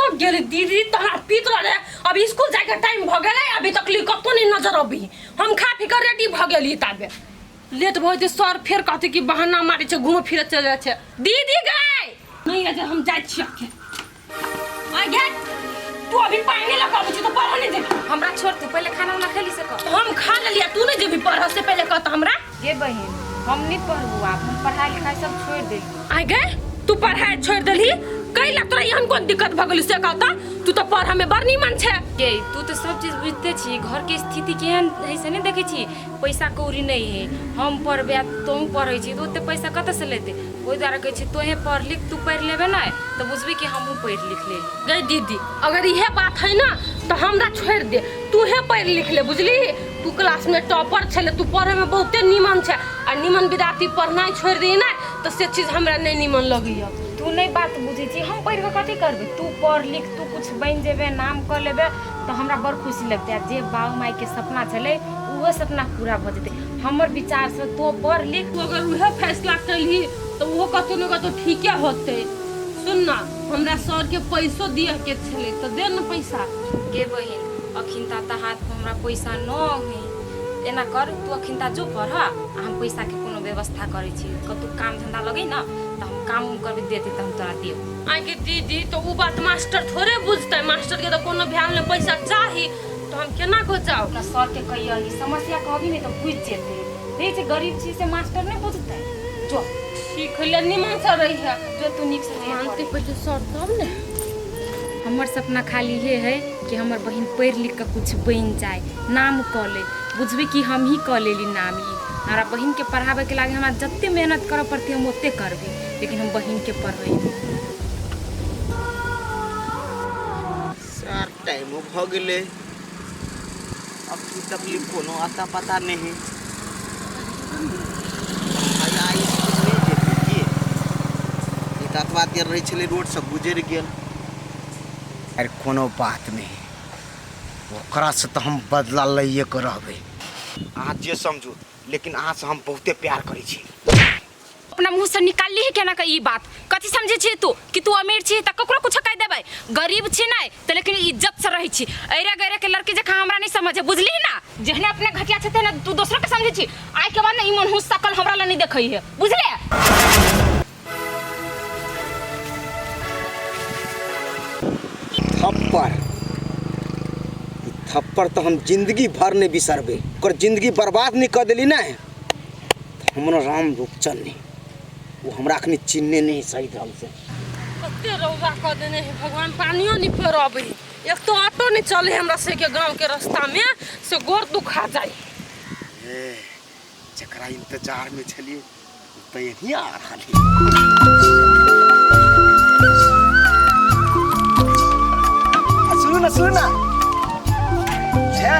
कतऽ गेली दीदी? तऽ हमरा पीत रहलै। अभी स्कूल जाइके टाइम भऽ गेलै, अभी तक ली कतौ नहि नजर अबै। हम खा पी कऽ रेडी भऽ गेली, ताबे लेट भऽ जेतै। सर फेर कहतै कि बहाना मारै छै, घूमऽ फिरऽ चलि जाइ छै। दीदी गै, नहि अजय, हम जाइ छियै अखन। आ गे, तू अभी पानि लऽ कऽ अबै छी तऽ पढ़ऽ नहि जेबही? हमरा छोड़, तू पहिले खाना उना खेली से कह। हम खा लेलियै, तू नहि जेबही पढ़ऽ से पहिले कह तऽ हमरा। गे बहिन, हम नहीं पढ़बू आब, हम पढ़ाई लिखाई सब छोड़ देली। आइ गे, तू पढ़ाई छोड़ देलही? कैला? तोरा एहन कोन दिक्कत भऽ गेलौ से कह तऽ। तू तऽ पढ़ऽ में बड़ नीमन छै। गे, तू तऽ सब चीज बुझते छी, घर के स्थिति केहन है से नहीं देखै छी? पैसा कौड़ी नहीं है। हम पढ़बे आ तोहूँ पढ़ै छी तऽ ओते पैसा कतऽ से लेतै? ओहि दुआरे कहै छी, तोहे पढ़ लिख। तू पढ़ि लेबे ने तऽ बुझबी कि हमहूँ पढ़ि लिख लेली। गै दीदी, अगर इहे बात है ना तऽ हमरा छोड़ि दे, तूहे पढ़ि लिख ले, बुझली? तू क्लास में टॉपर छले, तू पढ़े में बहुते नीमन छै आ नीमन विद्यार्थी पढ़नाइ छोड़ि दे ने तऽ से चीज हमरा नहि नीमन लगैया। तू नहीं बात बुझै छी। हम पढ़ि कऽ कथी करबै? तू पढ़ लिख, तू कुछ बनि जेबे, नाम कऽ लेबे तऽ हमरा बड़ खुशी लगतै आ जे बाबू मायके सपना छलै ओहो सपना पूरा भऽ जेतै। हमर विचारसँ तू पढ़ लिख। तू अगर उहे फैसला कैलही तऽ ओहो कतौ ने कतौ ठीके होतै। सुन ना, हमरा सर के पैसो दिअ के छलै तऽ दे ने पैसा। गे बहिन, अखिनता तऽ हाथमे हमरा पैसा न है। एना कर, तू अखिनता जो पढ़ आ हम पैसाके कोनो व्यवस्था करै छी। कतौ काम धंधा लगै ने तऽ हम काम उम करबै, देतै तऽ हम तोरा देब। आइ के दीदी, तऽ उ बात मास्टर थोड़े बुझतै? मास्टर के तऽ कोनो भ्याल नहि, पैसा चाही तऽ हम केना कऽ जाउ? अपना सरके कहियही, समस्या कहबी नहि तऽ बुझि जेतै। देखै छी, गरीब छी से मास्टर नहि बुझतै? जो। ठीक है, निमन से रही है। जो, तू नीक से जइहे मानते पढ़े। पहिले सर तब ने। हमर सपना खाली इहे है कि हमर बहिन पढ़ि लिख कऽ कुछ बनि जाय, नाम कऽ ले, बुझबै कि हम ही कऽ लेली नाम। ई हमरा बहिनके पढ़ाबैके लागे हमरा जते मेहनत करऽ पड़तै हम ओते करबै, लेकिन हम बहिनके पढ़ेबै। सर, टाइमो भऽ गेलै, अब की तकलीफ कोनो आता पता नहीं है। भाई, आइ स्कूल नहि जेतै की? ई तऽ एतबा देर रहै छलै, रोडसँ गुजरि गेल। अरे, कोनो बात नहि, ओकरासँ तऽ हम बदला लैए कऽ रहबै। अहाँ जे समझू, लेकिन अहाँसँ हम बहुते प्यार करै छी। अपना मुँह से निकालली है केना के ई बात? कथी समझे छी तू कि तू अमीर छी तऽ ककरो कुछ कह देबै? गरीब छी नहीं तऽ लेकिन इज्जत से रहै छी। ऐरे गैरे के लड़की जकाँ हमरा नहीं समझे, बुझली ना? जेहने अपने घटिया छे तेहने तू दोसरो के समझे छी। आइ के बाद ना ई मनहूस शकल हमरा ला नहीं देखै है, बुझले? थप्पड़, ई थप्पड़ तऽ हम जिंदगी भर नहि बिसरबै। ओकर जिंदगी बर्बाद नहि कऽ देली ने तऽ हमरो राम रूपचन नहि, ओ हमरा अखनी चिन्हने नहि है सही ढंग से। कते रौदा कऽ देने है भगवान, पानियो नहीं फेर अबै है। एक तो ऑटो नहीं चले हमरा सबके गाँव के रास्ता में, से गोर दुखा जाए। ए, जकरा इंतजार में छलिए ओ तऽ यहीं आ रहल है। आ, सुनू ना, सुनू ना, ए,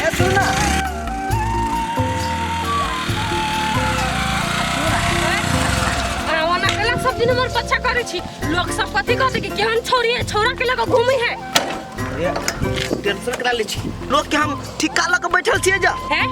ए, सुनू ना। आ ओना केला सब दिन हमर पछा करै छी? लोग सब कथी कहतै कि केहन छौरी है, छौरा के लऽ कऽ घूमै है। अरे, टेंशन करा ले छी? लोग के हम ठिक्का लऽ के बैठल छियै जा। है,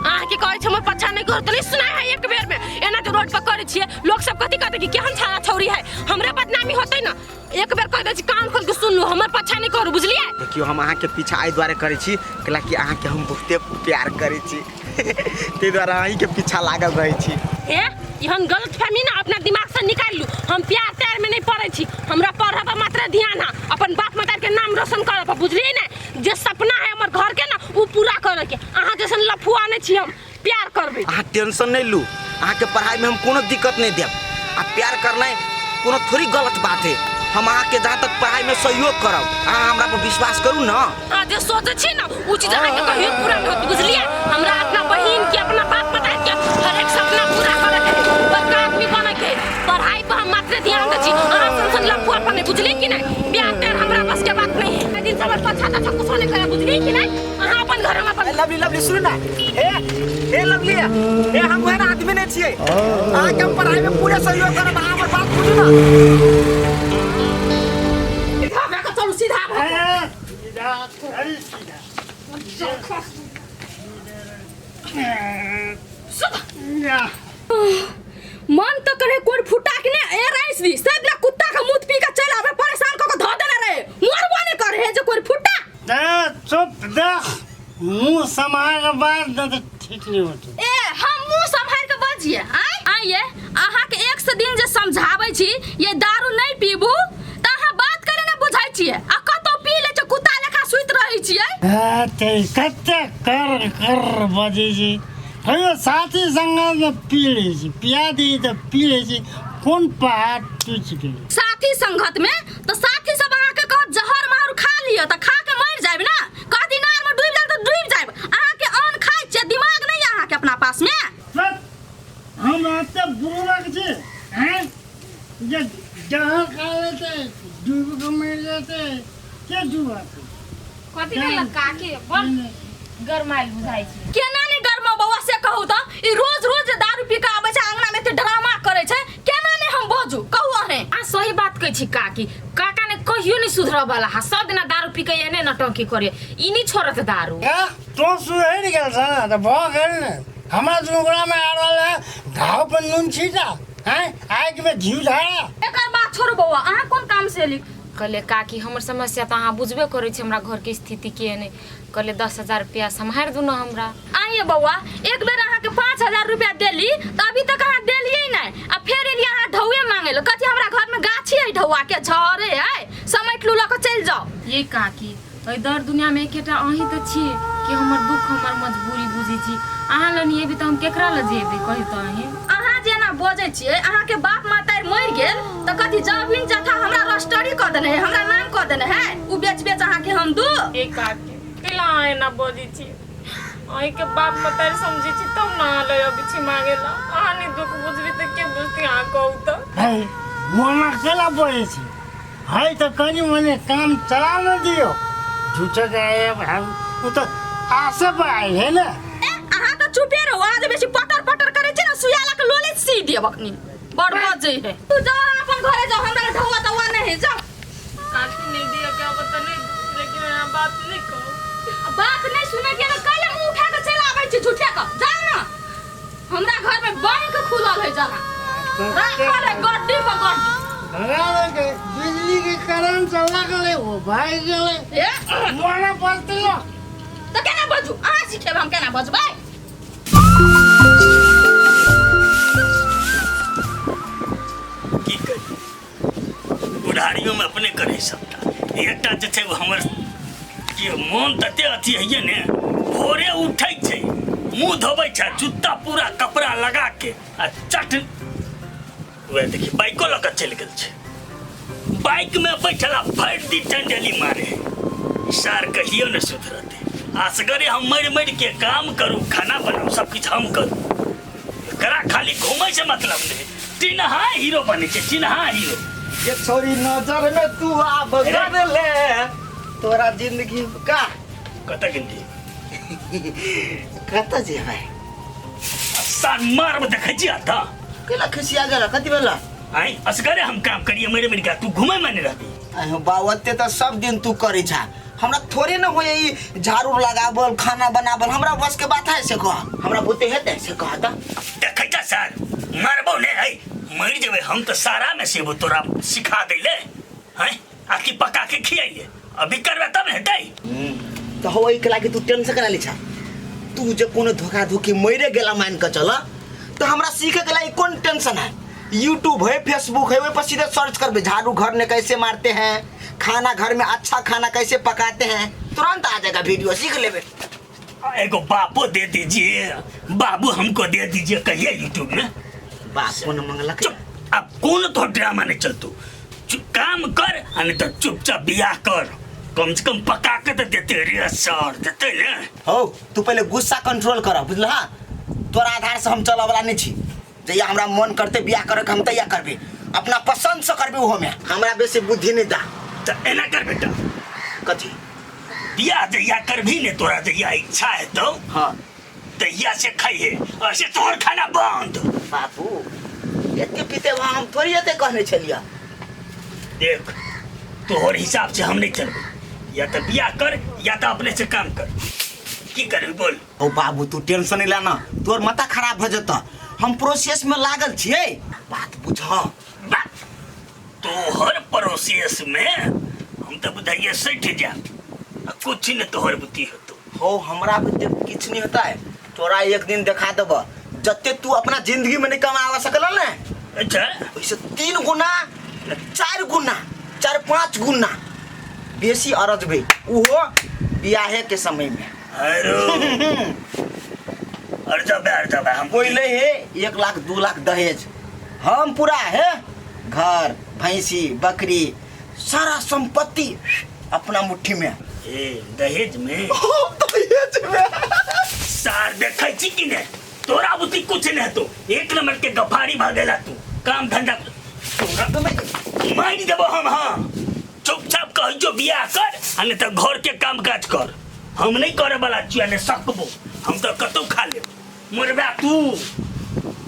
अहाँके कहै छै हमर पछा नहि करू तऽ नहि सुनाइ है? एक बेर में एना जे रोड पर करै छियै, लोग सब कथी कहतै कि केहन छाड़ा छौरी है? हमरे बदनामी होतै ना। एक बेर कह दै छी, कान खोल के सुन लू, हमर पछा नहि करू, बुझलियै? देखियौ, हम अहाँके पीछा एहि दुआरे करै छी कैला कि अहाँके हम बहुते प्यार करै छी, ताहि दुआरे अहीँके पीछा लागल रहै छी। हे, एहन गलत फहमी ना अपना दिमाग से निकालि लू। हम प्यार त्यार में नहीं पड़ै छी। हमरा पढ़ऽ पर मात्र ध्यान है, अपन बाप मतार के नाम रोशन करऽ पर, बुझलियै ने? जे सपना है हमर घर के ना, उ पूरा करऽ के। अहाँ जैसन लफुआ नहि छी हम प्यार करबै। अहाँ टेंशन नहि लू, अहाँके पढ़ाइमे हम कोनो दिक्कत नहि देब। आ प्यार करनाइ कोनो थोड़ी गलत बात है। हम अहाँके जहाँ तक पढ़ाइमे सहयोग करब, अहाँ हमरा पर विश्वास करू ने। अहाँ जे सोचै छी ने, उ चीज अहाँके कहियो पूरा नहि होत, बुझलियै? हमरा अपना बहिन के, अपना बाप मतार के हर एक सपना पूरा करे के है, बड़का आदमी बने के है। पढ़ाई पर हम मात्र ध्यान दै छी, अहाँ सन सन लफुआ पर नहि, बुझलियै कि नहि? प्यार त्यार हमरा बस के बात नहीं है। दिन सब पछा तछा कुछो नहीं करे, बुझलियै कि नहि? अहाँ अपन घर, हम अपन। लवली, लवली, सुनू ना। हे हे लवली, हे, हम ओहन आदमी नहि छियै। अहाँके हम पढ़ाइमे पूरे सहयोग करब, अहाँ हमर बात बुझू ना। सीधा भए कऽ चलू, सीधा भए कऽ। मन तऽ करे कोई फुटा के ने ए राइस दी सब ना कुत्ता के मुंह पी के चल आवे, परेशान क के धो देने। मुँह सम्हार के बात न तऽ ठीक नहि होतै। ए, हम मुंह सम्हार के बजिए आय आइए। अहाँ के एक से दिन जे समझाबै छी ये दारू नहीं पीबू त अहाँ बात करे ना बुझै छियै आ कतौ पी ले छै कुत्ता लेखा सुति रहै छियै। हे ते कते कर कर बजै छी। कहियो साथी संगमे पी लै छी, पिया दी तऽ पी लै छी, कोन पहाड़ टूटि गेलै। साथी संगत में तो साथी सब अहाँ के कहत जहर माहौर खा लिअ त खा के मर जायब ना, कहत इनार में डूब जायब त डूब जायब। अहाँ के अन्न खाइ छियै, दिमाग नहीं अहाँ के अपना पास में। सर, हम एते बुड़बक छी हैं जे जहर खा लेतै डूबि कऽ मरि जेतै, के डूबत? कथी भेल काकी? बड़ गरमायल बुझाइ छै। केना नहीं गरमा बौआ से कहू त, ई रोज रोज दारू पी के आबै छै अंगना में एते ड्रामा करै छै, केना नहीं हम बजू कहू अहें? आ सही बात कहै छी काकी, काका ने कहियो नहीं सुधरऽ वाला हा, सब दिना दारू पी के एने नौटंकी करे, ई नहीं छोड़त दारू। ए, तों सुधरि गेल छ ने तऽ भऽ गेल ने। हमरा दुनू गोड़ामे आ रहल है घाव पर नून छीटा, हैं आगिमे घी ढारा। एकर बात छोड़ू बौआ, अहाँ कोन काम से एली? कहलियै काकी हमर समस्या तऽ अहाँ बुझबे करै छी, हमरा घरके स्थिति केहन अइ। कहलियै 10,000 रुपया सम्हारि दू ने हमरा। आइए बौआ, एक बेर अहाँके 5,000 रुपया देली तऽ अभी तक अहाँ देलियै नहि, आ फेर एलियै अहाँ ढौए मांगे लए। कथी हमरा घरमे गाछी अइ ढौआ के झरे अइ, समेट लू लऽ कऽ चलि जाउ। ये काकी, एहि दर दुनियामे एकेटा अहीं तऽ छी कि हमर दुख हमर मजबूरी बुझै छी। अहाँ लग नहि एबै तऽ हम केकरा लग जेबै कही तऽ अहीं? अहाँ जेना बजै छियै, अहाँके बाप मातारि मरि गेल तऽ कथी जमीन जथा हमरा रजिस्ट्री कऽ देने है, हमरा नाम कऽ देने है, उ बेच बेच अहाँके हम दू? ये काकी, कैला अहाँ एना बजै छी? अहींके बाप मतारि समझै छी तब ने अहाँ लग अबै छी मांगे ला। अहाँ नहि दुख बुझबै तऽ के बुझतै अहाँ कहू तऽ? है मोना केला बजै छी? है तऽ कनि मनि काम चला ने दियौ। झूठक आयब हम ओ तऽ आसे पर आयल है ने। ए, अहाँ तऽ चुपे रहू, अहाँ जे बेसी पटर पटर करै छी ने सुइया लऽ कऽ लोले सी देब अखनी। बड़ बजै है। तू जाओ अहाँ अपन घरे जाओ, हमरा ढौआ तौआ नहि है, जाओ। काकी नहीं दिया क्या पता नहीं, लेकिन अहाँ बात नहीं कहू। बात नहीं सुनै के ने कल मुंह उठा के चलि आबै छी झूठे के। जाओ ना, हमरा घर में बैंक खुलल है, जरा राखल है गड्डी पर गड्डी। भगा देलकै, बिजली के करंट से लगलै ओ भागि गेलै। ए, मोना पड़तै यौ। तऽ केना बजू? अहाँ सिखेब हम केना बजबै? की करी, बुढ़ारियोमे अपने करै सबटा। एकटा जे छै ओ हमर के मोन तते अथी होइए ने, भोरे उठै छै, मुँह धोबै छै, जूता पूरा कपड़ा लगा के आ चट वएह देखी बाइको लऽ कऽ चलि गेल छै। बाइकमे बैठल आ भरि दिन टंडेली मारे। सार कहियो ने सुधरतै। असगरे हम मरि मरि के काम करू, खाना बनाउ, सब किछु हम करू, एकरा खाली घूमै से मतलब नहि। टिनहा हीरो बनै छै, टिनहा हीरो। ये छोरी नजर में तू आब कर ले तोरा जिंदगी का। कतऽ गेली? कतऽ जेबै? सार मारब, देखै छी अतऽ। केला खिसिया गेल? कथी भेल? आइ असगरे हम काम करिए मरि मरि के, तू घूमै में नहि रहबी। आइ बा, ओते तऽ सब दिन तू करै छा, हमरा थोड़े न होय ई झाड़ू लगाबल खाना बनाबल, हमरा बस के बात है से कह, हमरा बुते हेतै से कह तऽ। देखै छ सर, मारबौ ने है, मरि जेबै हम तऽ सारा में सेबो तोरा सिखा दै ले हैं, आ कि पका के खियाइए अभी करबे तब हेतै। तऽ हो एहिके लागि तू टेंशन करा लै छा। तू जे कोनो धोखा धोखी मरे गेला मान के चल तऽ हमरा सीखे के लागि कोन टेंशन है? यूट्यूब है, फेसबुक है, ओहि पर सीधे सर्च करबे झाड़ू घर में कैसे मारते हैं, खाना घर में अच्छा खाना कैसे पकाते हैं, तुरंत आ जाएगा वीडियो, सीख लेबे। एगो बापो दे दीजिए, बाबू हमको दे दीजिए कहिए यूट्यूब में। बाप कोन मंगलक? चुप, अब कौन तो ड्रामा नहीं चलतो, काम कर आ नहीं तो चुपचाप बियाह कर, कम से कम पका के तो देते रे सर, देते ने। हो तू पहले गुस्सा कंट्रोल कर, बुझलहा? तोरा आधार से हम चलऽ वाला नहीं छी। जहिया हमरा मन करते बियाह करे के हम तहिया करबे, अपना पसंद से करबे, ओहो में हमरा बेसी बुद्धि नहीं दा। तो एना कर बेटा। कथी? बियाह जहिया करबी ने, तोरा जहिया इच्छा है तो हाँ, तहिया से खाइहे, और से तोहर खाना बंद। बापू एते पीते वहाँ हम थोड़ी एते कहने छलियै। देख तोहर हिसाब से हम नहीं चलबे, या तो बियाह कर या तो अपने से काम कर, की करबी बोल? ओ बाबू तू टेंशन नहीं लेना, तोर माथा खराब हो जता, हम प्रोसेस में लागल छियै, बात बुझ। बात तोहर प्रोसेस में हम तो बुझाइए सठि जायब, आ कुछ ने तोहर बुद्धि होतो। हो हमरा बुते किछु नहीं होता है तोरा एक दिन देखा देब जते तू अपना जिंदगी में नहीं कमावा सकल ने अच्छा वैसे 3 गुना 4 गुना 4-5 गुना बेसी अरज भई उहो बियाहे के समय में। अरे अरजबे अरजबे हम कोई ले है 1 लाख 2 लाख दहेज, हम पूरा है घर भैंसी बकरी सारा संपत्ति अपना मुट्ठी में। ए दहेज में दहेज में सार देखै छी कि ने तोरा बुद्धि कुछ नहीं हेतो, एक नंबर के गफारी भऽ गेला तू, काम धंधा तोरा मारि देबो हम। हाँ चुपचाप कहै जो बियाह कर आ नहीं तऽ घर के काम काज कर, हम नहीं करे वाला छियै ने सकबो, हम तऽ कतौ खा लेब मरबा तू।